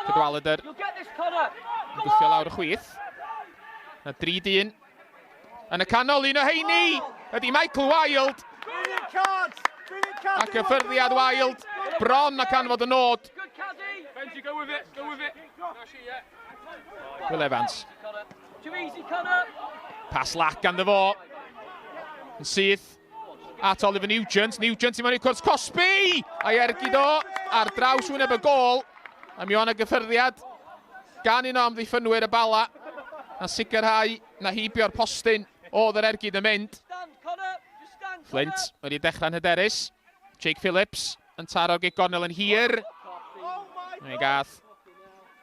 Cadwaladr yn gwthio lawr y chwith. Na dri dyn yn y canol, un o heini ydy Michael Wilde. Ac y ffyrddiad Wilde bron ac anfod y nod. Will Evans. Pas lac ganddo fo. Yn syth at Oliver Nugent. Nugent i mewn i'r cwrs cosbi! A'i ergyd o ar draws wyneb y gôl. A mi o'n y gyffyrddiad gan un o amddiffynwyr y Bala. A sicrhau na heibio'r postyn oedd yr ergyd yn mynd. Flint wedi dechrau'n hyderus. Jake Phillips yn taro gig gornel yn hir. Neu gath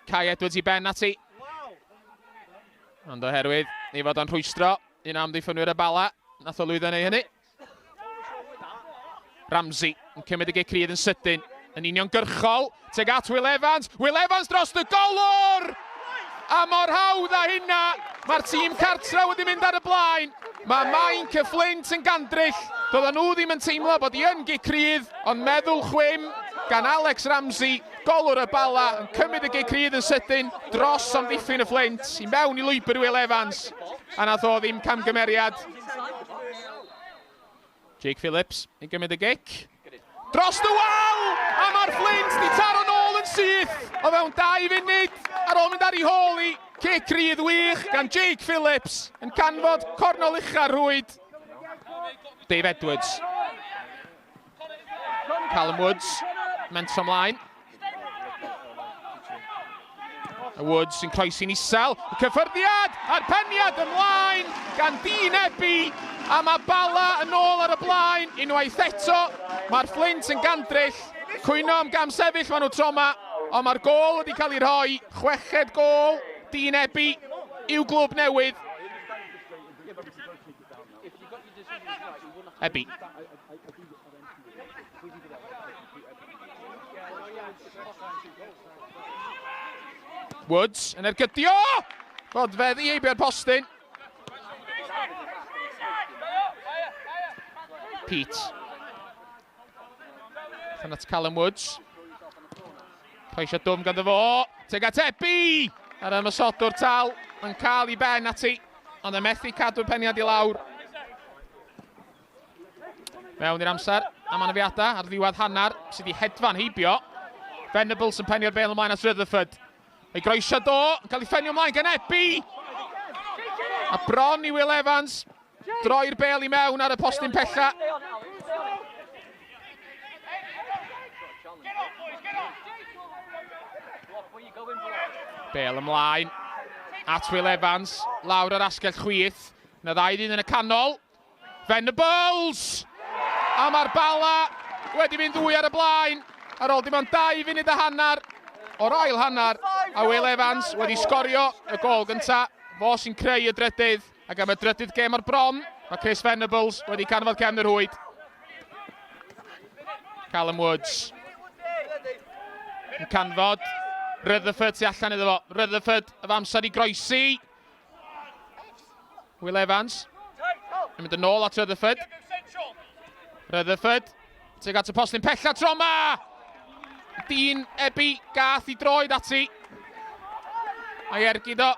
Kai Edwards i ben ati. Ond oherwydd ei fod o'n rhwystro un amddiffynwyr y Bala, nath o lwyddo neu hynny. Ramsey yn cymryd y gic rydd yn sydyn, yn uniongyrchol, teg at Will Evans, Will Evans dros y golwr! A mor hawdd â hynna, mae'r tîm cartra wedi mynd ar y blaen. Mae Mainc y Fflint yn gandryll. Doedden nhw ddim yn teimlo bod hi yn gic rydd, ond meddwl chwim gan Alex Ramsey, golwr y Bala, yn cymryd y gic rydd yn sydyn dros amddiffyn y Fflint i mewn i lwybr Will Evans. A nath o ddim camgymeriad. Jake Phillips yn gymryd y gic. Dros y wal! A mae'r Fflint di taro nôl yn syth o fewn 2 funud ar ôl mynd ar ei hôl i. Cic rydd wych gan Jake Phillips yn canfod cornol ucha'r rhwyd. Dave Edwards. Callum Woods, mentro ymlaen. Y Woods yn croesi'n isel. Y cyffyrddiad a'r peniad ymlaen gan Dean Ebby. A mae Bala yn ôl ar y blaen unwaith eto. Mae'r Fflint yn gandryll. Cwyno am gam sefyll maen nhw tro yma. Ond mae'r gôl wedi cael ei rhoi. Chweched gôl Dean Ebby i'w glwb newydd. Ebby. Woods yn ergydio! Fodfedd i heibio'r postyn. Pete. Allan at Callum Woods. Croesiad dwm ganddo fo. Teg at Ebi! A'r ymosodwr tal yn cael ei ben ati, ond yn methu cadw'r peniad i lawr. Mewn i'r amser am anafiadau ar ddiwedd hanner sydd wedi hedfan heibio. Venables yn penio'r bel ymlaen at Rutherford. Ei groesiad o, yn cael ei phenio ymlaen gan Ebi! A bron i Will Evans droi'r bel i mewn ar y postyn pella. Bel ymlaen at Will Evans, lawr yr asgell chwith. Na ddau ddyn yn y canol. Venables! A mae'r Bala wedi mynd ddwy ar y blaen ar ôl dim ond 2 funud a hanner o'r ail hanner. A Will Evans wedi sgorio y gôl gyntaf. Fo sy'n creu y drydydd. Ac am y drydydd gêm o'r bron, mae Chris Venables wedi canfod cefn y rhwyd. Callum Woods yn canfod Rutherford tu allan iddo fo. Rutherford efo amser i groesi. Will Evans yn mynd yn ôl at Rutherford. Rutherford tuag at y postyn pella tro ma! Dean Ebi gath i droed ati. Mae ergyd o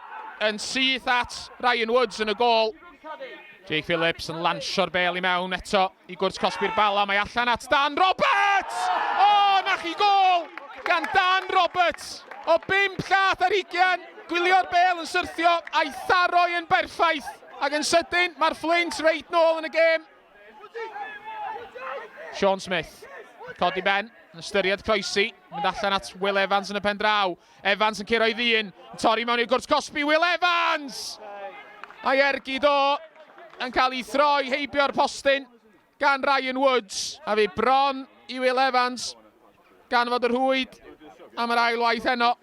yn syth at Ryan Woods yn y gôl. Jake Phillips yn lansio'r bel i mewn eto i gwrs cosbi'r Bala. Mae allan at Dan Roberts! O, oh, na chi gôl gan Dan Roberts! O 5 llath ar hugian, gwylio'r bel yn syrthio a'i tharoi yn berffaith. Ac yn sydyn, mae'r Fflint reit nôl yn y gêm. Sean Smith, codi ben, yn ystyried croesi, mynd allan at Will Evans yn y pen draw. Evans yn curo i ddyn, yn torri mewn i'r gwrs cosbi, Will Evans! Mae ergyd o yn cael ei throi heibio'r postyn gan Ryan Woods, a fi bron i Will Evans gan fod y rhwyd am yr ail waith heno.